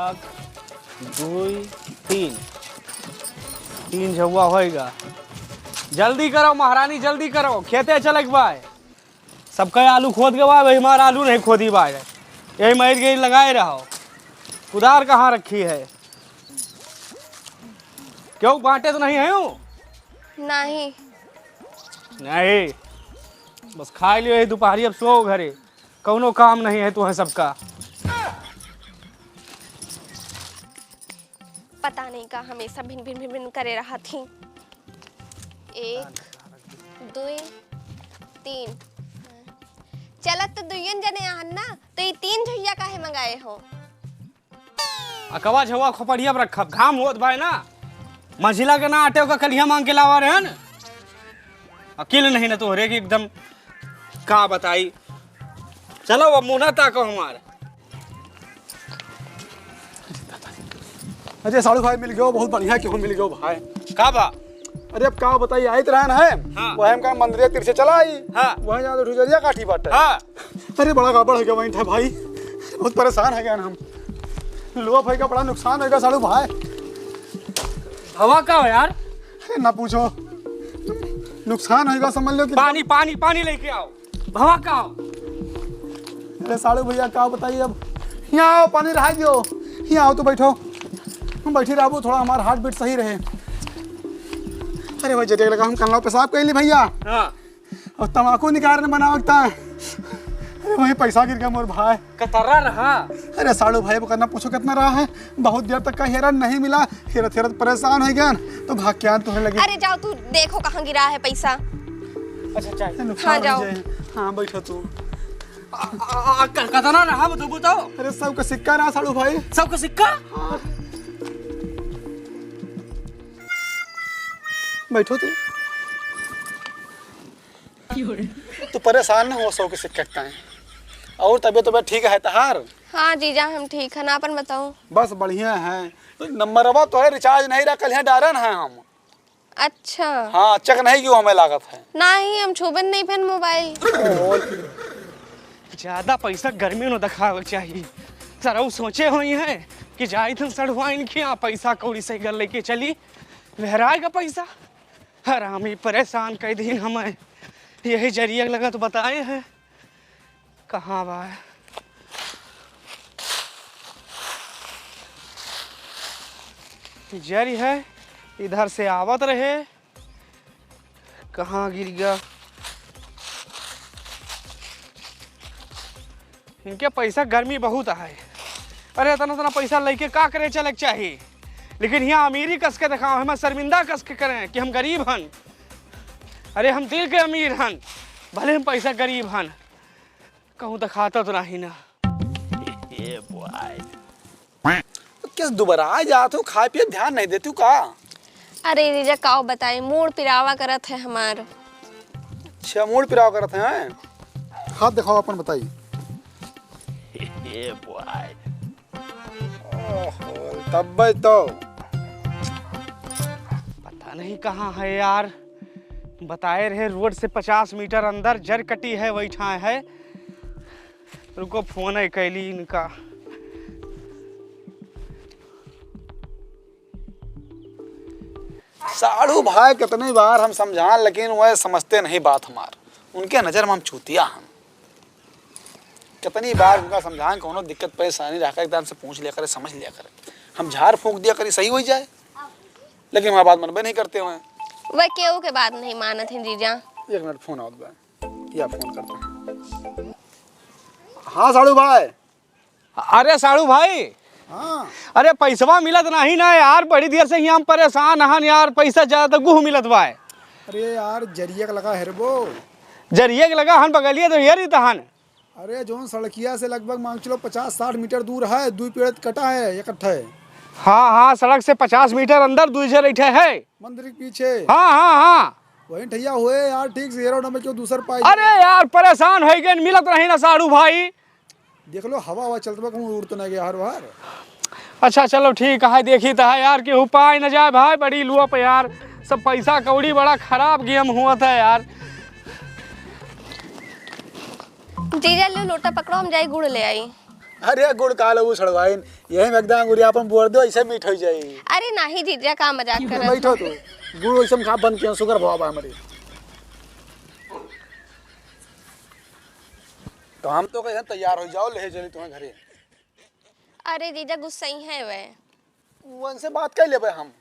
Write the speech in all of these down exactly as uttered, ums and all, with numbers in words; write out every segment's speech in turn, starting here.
एक, दुई, तीन। तीन झउआ होइगा। जल्दी करो महारानी, जल्दी करो, खेते चले के बाय। सबका आलू खोद के बाय, भाई हमारा आलू नहीं खोदी बाय। यही मर गई लगाए रहो। कुदार कहाँ रखी है? क्यों बांटे तो नहीं है यूं? नहीं। नहीं, बस खाइ लियो यही दुपहरी, अब सो घरे। कौनो काम नहीं है तुम्हें सबका। पता नहीं का हमेशा भिन भिन भिन भिन करे रहत ही। एक, दुई, तीन। चलत तो दुइयन जने आहन ना, तो ई तीन झुइया काहे मंगाए हो? अकवा झउआ खोपड़िया पर रखब, घाम होत बाय ना। मझिला के ना आटे ओका कलिया मांग के लावा रहन। अकिल नहीं ना तोहरे की एकदम, का बताई। चलो अब मुंह ना ताको हमार। अरे साड़ू भाई मिल गयो, बहुत बढ़िया केहू मिल गयो भाई। का बा? अरे अब का बताई, आइत रहन है, हाँ। वह हम का मंदिर तीर से चला आई, हाँ। वह यहाँ तो ठुजरिया काठी बाटे। हाँ। अरे बड़ा गड़बड़ हो गया वहीं था भाई, बहुत परेशान है गया हम। लोहा भाई का बड़ा नुकसान होगा साड़ू भाई। भवा का हो यार? अरे ना पूछो, नुकसान होगा समझ लो कि पानी, पानी, पानी लेके आओ। भवा का हो? अरे साड़ू भैया का बताइए अब, यहाँ आओ पानी रहा दियो, यहाँ आओ तो बैठो, हम बैठी रहबो थोड़ा हमार हार्ट बीट सही रहे। अरे भाई जरिया लगा हम कनवा पेशाब कैली भैया। हाँ। और तमाकू निकालने बनावता है। अरे वही पैसा गिर गया मोर भाई। कतरा रहा? अरे साड़ू भाई वो करना पूछो कितना रहा है, बहुत देर तक का हेरा नहीं मिला, हेरत हेरत परेशान हो गया तो भाग के आन तुम्हें लगे। अरे जाओ तू देखो कहाँ गिरा है पैसा। अच्छा चाहे। नुकसान हाँ, हो जाओ। जाए। हाँ बैठो तू। आ, आ, आ, क-, कतना रहा बताओ बताओ। अरे सबका सिक्का रहा साड़ू भाई। सबका सिक्का? हाँ। बैठो तू। तू परेशान न हो, सौ के सिक्का का है। और तबीयत तबीयत ठीक है तहार? हाँ जीजा हम ठीक है ना, अपन बताओ। बस बढ़िया है। तो नंबरवा तो है, रिचार्ज नहीं रहा, कल यहाँ डारन है हम। अच्छा। हाँ चेक नहीं कियो हमें लागत है। नहीं हम छुबन नहीं फेन मोबाइल। ज्यादा पैसा गर्मी में दिखावे के चाहिए। सरऊ सोचे हुई है कि जाई थन सड़वाइन खिया पैसा कौड़ी सही कर लेके चली। वेहराए का पैसा। हरामी परेशान कई दिन हमें यही जरिया लगा तो बताए हैं कहाँ बा। जरी है इधर से आवत रहे कहाँ गिर गया। इनके पैसा गर्मी बहुत है। अरे इतना इतना पैसा लेके का करे चले के चाही, लेकिन यहाँ अमीरी कस के दिखाओ, हमें शर्मिंदा कस के करें कि हम गरीब हन। अरे हम दिल के अमीर हन, भले हम पैसा गरीब हन। कहूँ दिखाता तो नहीं ना। ये बॉय। किस दुबरा जात हो, खाए पिए ध्यान नहीं देती का? अरे जीजा काव बताई, मूड़ पिरावा करत है हमार। अच्छा मूड़ पिरावा करत है। हाथ दिखाओ अपन बताई। ये बॉय। ओहो, तब्बे तो। पता नहीं कहाँ है यार, बताए रहे रोड से पचास मीटर अंदर जर कटी है, वही ठाए है। रुको फोन है कैली इनका। साढ़ू भाई कितनी बार हम समझान लेकिन वह समझते नहीं बात हमार। उनके नजर में हम चूतिया हम। कितनी बार उनका समझान, कोनो दिक्कत परेशानी रह कर एक दान से पूछ लिया करे, समझ लिया करे, हम झाड़ फूंक दिया करी सही हो जाए, लेकिन हमारी बात मनबे नहीं करते हुए। वह केहू के बात नहीं मानत हैं जीजा। एक मिनट फोन आवत बा, या फोन करता हूँ। हाँ साढ़ू भाई। अरे साढ़ू भाई। हाँ। अरे पैसवा मिलत नहीं ना यार, बड़ी देर से यहाँ हम परेशान हन यार, पैसा ज्यादा गुह मिलत बा। अरे यार जरिया के लगा हेरबो। जरिया के लगा हन बगलिए तो हेरी तहन। अरे जौन सड़किया से लगभग मान के चलो पचास साठ मीटर दूर है, दुई पेड़ कटा है इकट्ठे। हाँ हाँ सड़क से पचास मीटर अंदर दुई जर बैठे है। मंदिर के पीछे। हाँ हाँ हाँ। वहीं ठैया हुए यार, ठीक से हेरो ना में क्यों दूसर पाई। अरे यार परेशान हो गए, मिलत रही ना साढ़ू भाई। देख लो हवा हवा चलत बा, कहूँ उड़ तो ना गया हर बार। अच्छा चलो ठीक है, देखी तो है यार कि उपाय न जाए भाई, बड़ी लुआ पे यार सब पैसा कौड़ी बड़ा खराब गेम हुआ था यार। जीजा ले लोटा पकड़ो, हम जाई गुड़ ले आई। अरे गुड़ का लेबू सड़वाइन, यही में एकदम अंगुरिया अपन बोर दो, ऐसे मीठ हो जाई। अरे नहीं जीजा, का मजाक कर रहे हो? बैठो तू, गुड़ वैसे हम खा बंद किया, शुगर भवा बा हमरे। तो हम तो कहे तैयार हो जाओ, ले चली तुम्हारे घरे। अरे जीजा गुस्सइहैं वे। उनसे बात कर लेबे हम।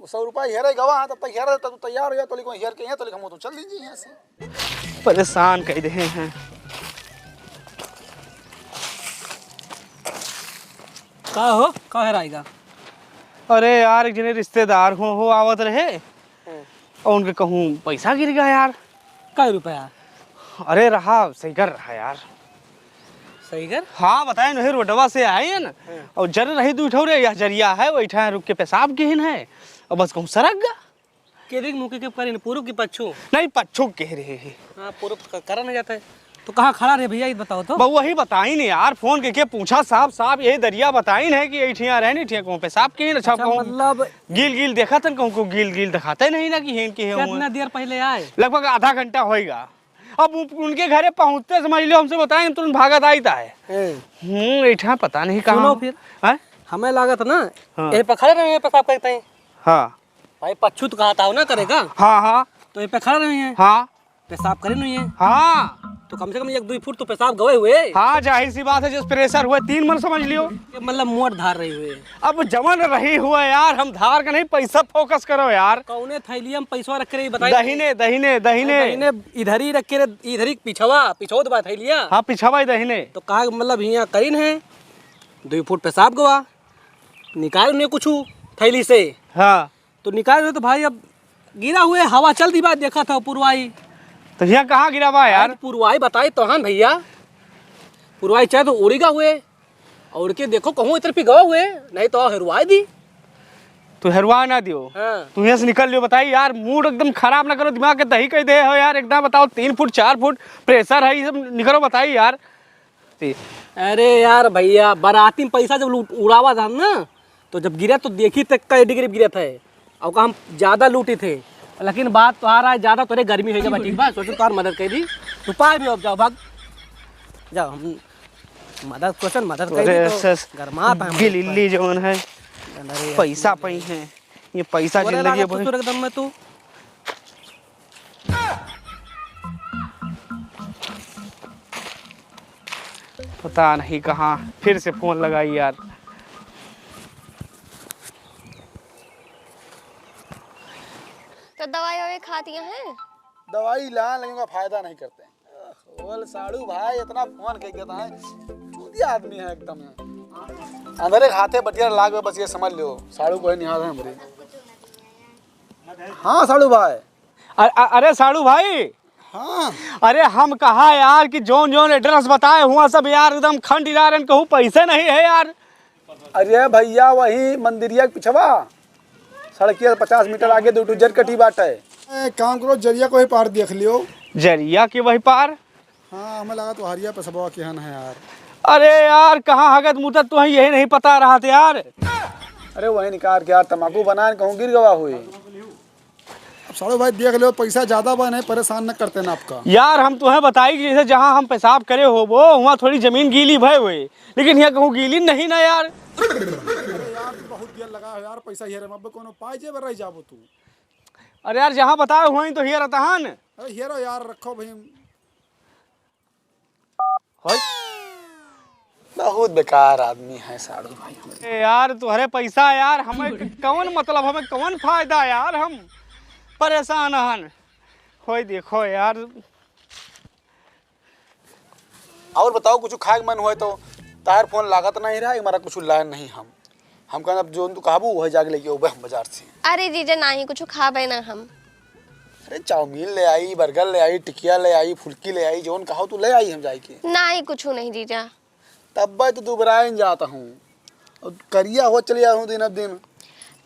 वो सौ रुपया हेरे गवा, तब तक हेरे, तब तू तैयार हो जा, तो लिखो हेर के यहाँ, तो लिखो हम तो चल दीजिए यहाँ से। परेशान कर दे हैं। का हो, का हेराएगा? अरे यार, एक जने रिश्तेदार हो, हो आवत रहे, हाँ। और उनके कहूँ पैसा गिर गया यार। कै रुपया? अरे रहा, सही कर रहा यार। सही कर? हाँ, बताए नहीं, रोडवा से आए हैं ना, हाँ। और जर रही दू ठौरे, यह जरिया है, वही ठा रुक के पेशाब किहिन है, और बस कहूँ सरक गा। के दिक मुँह के करीन, पूरब की पच्छू? नहीं, पच्छू कह रहे हैं। हाँ, पूरब क-, करा नहीं जाता है। तो कहाँ खड़ा रहे भैया, ये बताओ तो। बहू वही बताइन यार, फोन करके पूछा साफ साफ, यही दरिया बताइन है कि यही ठिया रहनी ठिया कहूँ पेशाब किहिन, अच्छा अच्छा, कहूँ मतलब गील गील देखा तन कहूँ को गील गील दिखाते नहीं ना कि हेन के है कितना हुआ। देर पहले आए? लगभग आधा घंटा होएगा। अब उ-, उनके घरे पहुँचते समझ लो हमसे बताए, हम तुरंत भागत आइत है। ए। हम्म, ऐठा पता नहीं कहाँ सुनो हो। फिर। हैं? हमें लागत ना, हाँ। यही पर खड़े रहे, पेशाब करते हैं। हाँ। भाई, पच्छू तो कहा था ना करेगा। हाँ, हाँ। तो ये पे खड़ा रही है। हाँ। पेशाब करे नहीं है। हाँ। तो कम से कम एक दुई फुट तो पेशाब गवे हुए। हाँ, जाहिर सी बात है, जिस प्रेशर हुए तीन मन समझ लियो। ये मतलब मोट धार रही हुए। अब जवन रही हुआ यार, हम धार के नहीं, पैसा फोकस करो यार। कौने थैलिया में पैसा रख के रही बताई? दहिने, दहिने, दहिने। अरे दहिने इधर ही रख के रहे, इधर ही पिछवा, पिछवा तो बात थैलिया। हाँ, पिछवा ही दहिने। तो कहा मतलब हियाँ करीन है, दुई फुट पेशाब गवा, निकाल उन्हें कुछ थैली से। हाँ। तो निकाल रहे तो भाई, अब गिरा हुए, हवा चल दी बा, देखा था पुरवाई। तो यहाँ कहाँ गिरा बा यार? आज पुरवाई बताई तोहन भैया, पुरवाई चाहे तो उड़ी गा हुए, और के देखो कहूँ इधर पिघवा हुए, नहीं तो हेरवाई दी। तू हेरवा ना दियो। हाँ। तू यहाँ से निकल लियो, बताई यार, मूड एकदम खराब ना करो, दिमाग के दही कह दे हो यार, एकदम बताओ, तीन फुट चार फुट प्रेशर है, ये सब निकलो बताई यार। अरे यार भैया, बाराती में पैसा जब लूट, उड़ावा था ना, तो जब गिरा तो देखी तक कै डिग्री गिरा था, और का हम ज्यादा लूटी थे, लेकिन बात तोहार है, ज्यादा तोरे गर्मी होइगा बा, ठीक बा, सोचो तोहार मदद कर दी, तू पाए भी हो, जाओ भाग, जाओ, हम मदद, सोचन मदद कर दी, अरे तो सस, गरमात है हम गिलिल्ली जवन है, अरे पैसा पई है, ये पैसा बोले जिंदगी लागा भर तू एकदम में तू। पता नहीं कहाँ फिर से फोन लगाई यार। तो दवाई ववाई खाती हैं? दवाई ला लेकिन का फायदा नहीं करते। बोल साड़ू भाई, इतना फोन कह देता है, चूतिया आदमी है एकदम। अंदर एक हाथे बटिया लाग, बस ये समझ लो, साड़ू को है निहार है हमरे। हाँ साड़ू भाई। अ-, अ-, अरे साड़ू भाई। हाँ। अरे हम कहा यार कि जौन जौन एड्रेस बताए हुआ सब यार एकदम खंड इलारन कहूँ पैसे नहीं है यार। अरे भैया वही मंदिरिया के पिछवा सड़किया से पचास मीटर आगे दो ठो जरकटी बाटे। ए, काम करो जरिया को ही पार देख लियो। जरिया के वही पार? हाँ, हमें लगा तो हरिया पे सबवा के हन है यार। अरे यार, कहाँ हगत मुतत तो है, यही नहीं पता रहत यार। अरे वही निकाल के यार, तमाकू बनाए कहूँ गिर गवा हुई। अब साड़ू भाई देख लो, पैसा ज्यादा बा, नहीं परेशान न करते ना आपका। यार, हम तुम्हें बताई कि जैसे जहाँ हम पेशाब करे होबो, वहाँ थोड़ी जमीन गीली भय हुए, लेकिन यहाँ कहूँ गीली नहीं ना यार। अरे यार, बहुत देर लगा है यार, पैसा हेरे में, अब कोनो पाए जेब रह जाबो तू। अरे यार, जहाँ बताए हुआ तो हेरत हन। अरे हेरो यार, रखो भाई। होय। बहुत बेकार आदमी है साड़ू भाई हमरे। ए यार, तुहरे पैसा यार, हमें क-, कौन मतलब, हमें कौन फायदा यार, हम परेशान हन। होय देखो यार। और बताओ, कुछ खाए के मन हुए तो तार फोन लागत नहीं रहा, हमारा कुछ लाए नहीं हम। हम कहना, अब जो तू कहबू, वही जाके लेके अउबे हम बाजार से। अरे जीजा, नाही कुछ खाबे ना हम। अरे, चाउमीन ले आई, बर्गर ले आई, टिकिया ले आई, फुल्की ले आई, जौन कहो तू ले आई हम जाई के। नाही कुछ नहीं जीजा। तब्बे तो दुबराइन जात हूँ। और करिया हो चले जात हूँ दिन अब दिन।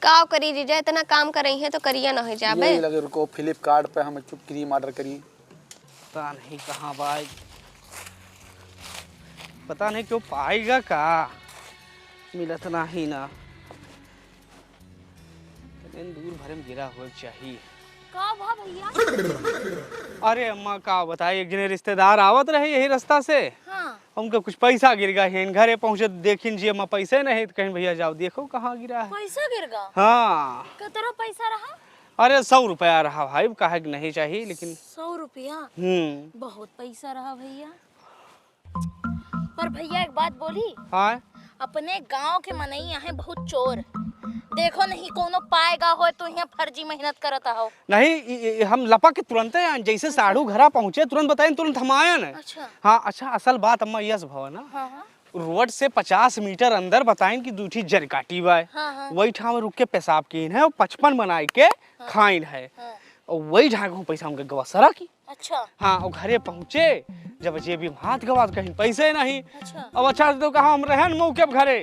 का करी जीजा, इतना काम करई है तो करिया ना हो जाबे। यही लगे, रुको, Flipkart पे हम एक क्रीम order करी। पता नहीं कहाँ बा, पता नहीं क्यों पाएगा का, मिलत नाही ना। कतने दूर भरे में गिरा होए चाहिए। का भा भइया? अरे अम्मा, का बताई, एक जने रिश्तेदार आवत रहे यही रास्ता से। हाँ। उनके कुछ पैसा गिर गए हैं, घरे पहुँचे देखिन जी अम्मा पैसे नहीं, तो कहिन भइया जाओ देखो कहाँ गिरा है। पैसा गिर गया? हाँ। कितना पैसा रहा? अरे सौ रुपया रहा भाई, काहे के नहीं चाहिए लेकिन। सौ रुपया? हम्म। बहुत पैसा रहा भइया। पर भइया एक बात बोली। हाँ। अपने गाँव के मनई आहे बहुत चोर। देखो नहीं कोनो पाएगा हो तो यहाँ फर्जी मेहनत करत हो। नहीं, इ, इ, हम लपक के तुरंते आयन, जैसे साढ़ू घरा पहुँचे तुरंत बताइन, तुरंत हम आयन। अच्छा। हाँ, अच्छा, असल बात अम्मा यस भवा ना। हाँ, हाँ। रोड से पचास मीटर अंदर बताइन कि दू ठी जरकाटी बाय। हाँ, हाँ। वही ठाम रुक के पेशाब कीन है और पचपन बनाए के हाँ। खाइन है। हाँ। और वही ठाम को पैसा उनके गवा सरा की। अच्छा। हाँ, और घरे पहुँचे, जब जेबी में हाथ गवा तो कहीं पैसे नहीं। अच्छा। अब अच्छा से तो कहा हम रहन मौके पे घरे,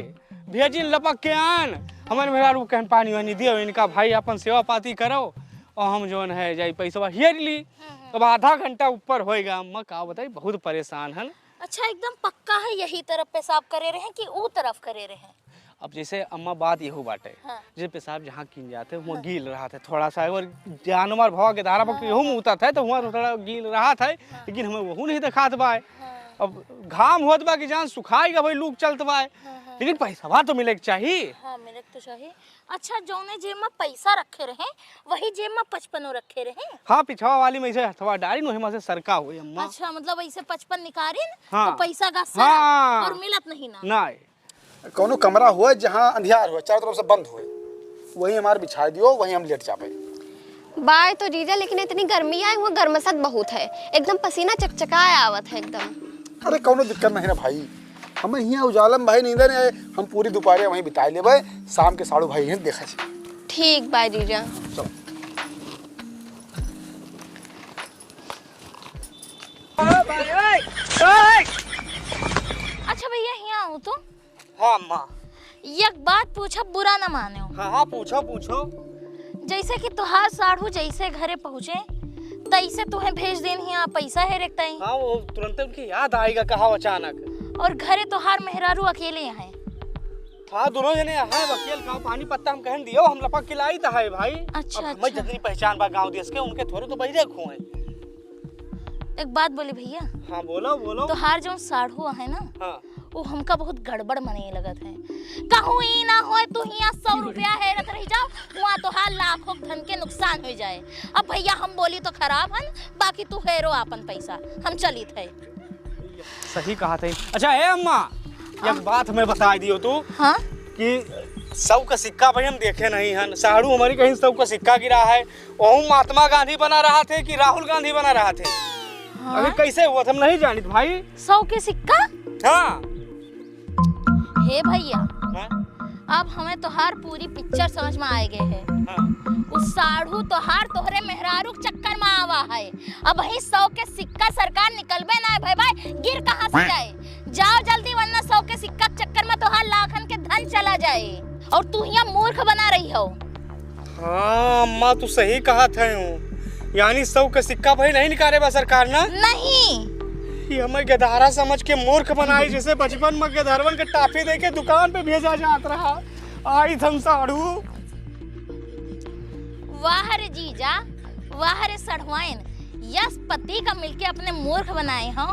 भेजिन लपक के आन, हमारे मेहरारू कहन पानी वानी दियो, इनका भाई अपन सेवा पाती करो, और हम जौन है जाई पैसवा हेर ली। हम्म, हम्म। अब आधा घंटा ऊपर होएगा, अम्मा का बताई बहुत परेशान हन। अच्छा, एकदम पक्का है यही तरफ पेशाब करे रहे कि ऊ तरफ करे रहे? अब जैसे अम्मा बात यहू बाटे, हाँ। जे पेशाब जहाँ कीन जाते, हुआँ हाँ। गील रहत है थोड़ा सा, और जानवर भवा के धारा पर हाँ, केहू हाँ। मूतत है, तो हुआँ हाँ। थोड़ा गील रहत है, हाँ। लेकिन हमें वहू नहीं देखात बा। हाँ। अब घाम होत बा कि जान सुखाई गा भाई, लूक चलत बा। हाँ, हाँ। लेकिन पैसवा तो मिले के चाही। हाँ, मिले के तो चाही। अच्छा, जौने जेब में पैसा रखे रहे, वही जेब में पचपनो रखे रहे? हाँ, पिछवा वाली में ऐसे हथवा डारिन, वही में से सरका हुई अम्मा। अच्छा, मतलब ऐसे पचपन निकारिन, हाँ। तो पैसा का सरा हाँ। और मिलत नहीं ना? नहीं। कौनो कमरा हुआ जहाँ अंधियार हुआ, चारों तरफ से बंद हुए, वहीं हमार बिछाई दियो, वहीं हम लेट जाबे। बाय तो जीजा, लेकिन इतनी गर्मी आए हुआ, गर्मसत बहुत है, एकदम पसीना चकचकाए आवत है एकदम। अरे कौनो दिक्कत नहीं ना भाई, हम हियाँ उजालम भाई नींदे नहीं आए, हम पूरी दोपहर वहीं बिताए लेबे, शाम के साढ़ू भाई हैं देखा जी। ठीक बाय जीजा। चलो। अच्छा भइया, हियाँ आओ तो। हाँ अम्मा। एक बात पूछब, बुरा ना मानेउ। हाँ, हाँ, पूछो, पूछो। जैसे कि तोहार साढ़ू जैसे घरे पहुँचे, तैसे तुहें भेज देन हियाँ पैसा हेरे के ताई। हाँ, वो तुरंते उनके याद आइगा कहा अचानक। और घरे तोहार मेहरारू अकेले हैं। हाँ, दोनों जने हैं, वकील का पानी पत्ता हम कहन दियो, हम लपक के लाई त है भाई। अच्छा, अब हमें अच्छा। जितनी पहचान बा गाँव देश के, उनके थोड़े तो बहिरे खोए। एक बात बोली भइया। हाँ, बोलो, बोलो। तोहार जौन साढ़ू है ना, हाँ। वो हमका बहुत गड़बड़ मनई लगत है। कहूँ ई ना होए, तू हियाँ सौ रुपया हेरत रह जाओ, वहाँ तोहार लाखों धन के नुकसान हो जाए। अब भइया हम बोली तो खराब हन, बाकी तू हेरो आपन पैसा, हम चलित है। सही कहा थे। अच्छा, ए अम्मा, हाँ। एक बात हमें बताई दियो तू हाँ? कि सौ का सिक्का भाई हम देखे नहीं हन, साढ़ू हमारी कहीं सौ का सिक्का गिरा है, वहू महात्मा गांधी बना रहा थे कि राहुल गांधी बना रहा थे? हाँ? अभी कैसे हुआ था, हम नहीं जानित भाई। सौ के सिक्का? हाँ। हे भइया, हाँ? अब हमें तोहार पूरी पिक्चर समझ में आए गए है। हाँ। उ साढ़ू तोहार तोहरे मेहरारू के चक्कर में आवा है। अबहीं सौ के सिक्का सरकार निकलबे ना है भाई, भाई गिर कहाँ से जाए? जाओ जल्दी, वरना सौ के सिक्का के चक्कर में तोहार लाखन के धन चला जाए और तू हियाँ मूर्ख बना रही हो। हाँ अम्मा, तू सही कहा थे हूँ। यानी सौ के सिक्का भाई नहीं निकाले बा सरकार ना? नहीं। ये हमें गधारा समझ के मूर्ख बनाई, जैसे बचपन में गधरवन के टाफी दे के दुकान पे भेजा जात रहा। आई थम साढ़ू। वाह रे जीजा, वाह रे सढ़ुआइन, यस पति का मिलके अपने मूर्ख बनाए हो।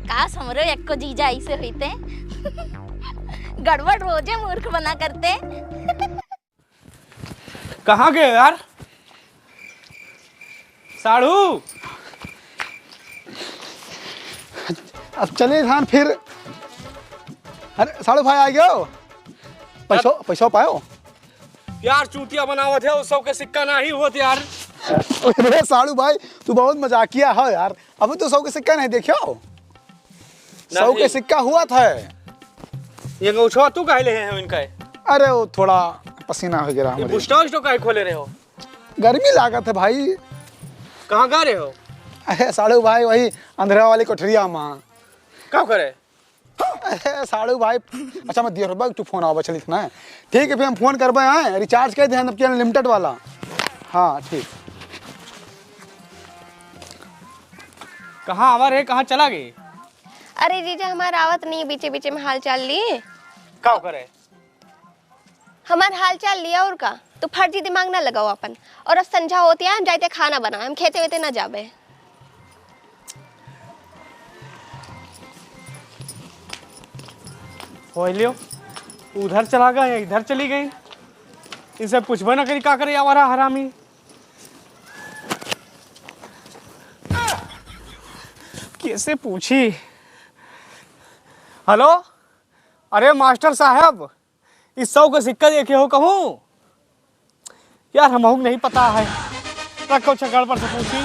काश हमरो एको जीजा ऐसे होते। गड़बड़ रोजे मूर्ख बना करते। कहाँ गए यार? साढ़ू। अब चले धान फिर। अरे साढ़ू भाई आ गयो? पैसो, पैसो पायो? यार चूतिया बनावत है, उस सौ के सिक्का ना ही होत यार। अरे साढ़ू भाई, तू बहुत मजाकिया हो यार। अभी तो सौ के सिक्का नहीं देखियो? सौ के नहीं। सिक्का हुआ था। ये गौछवा तू काहे ले हैं इनका? अरे वो थोड़ा पसीना हो गया ये हमारे। बुस्टो उस्टो काहे खोले रहे हो? गर्मी लागत है भाई। कहाँ गा रहे हो? अरे साढ़ू भाई वही अंधेरा वाली कोठरिया में। का करे? अरे साढ़ू भाई, अच्छा मैं दियो रुपया, तू फोन आवा चलित ना। ठीक है, फिर हम फोन करबे, हाँ, रिचार्ज कर दे, हम अनलिमिटेड वाला। हाँ, ठीक। कहाँ आवा रहे, कहाँ चला गए? अरे जीजा, हमार आवत नहीं, बीचे बीचे में हाल चाल ली। का करे? हमार हाल चाल लिया और का? तू फर्जी दिमाग ना लगाओ अपन। और अब संझा होती है, हम जाते खाना बनाए, हम खेते वेते ना जाबे। हो लियो, उधर चला गए, इधर चली गई। इनसे पूछबे ना करी का करे आवारा हरामी। कैसे पूछी? हेलो, अरे मास्टर साहब, ई सौ के सिक्का देखे हो कहूँ? यार, हमहू के नहीं पता है। रखो छकड़ पर से पूछी।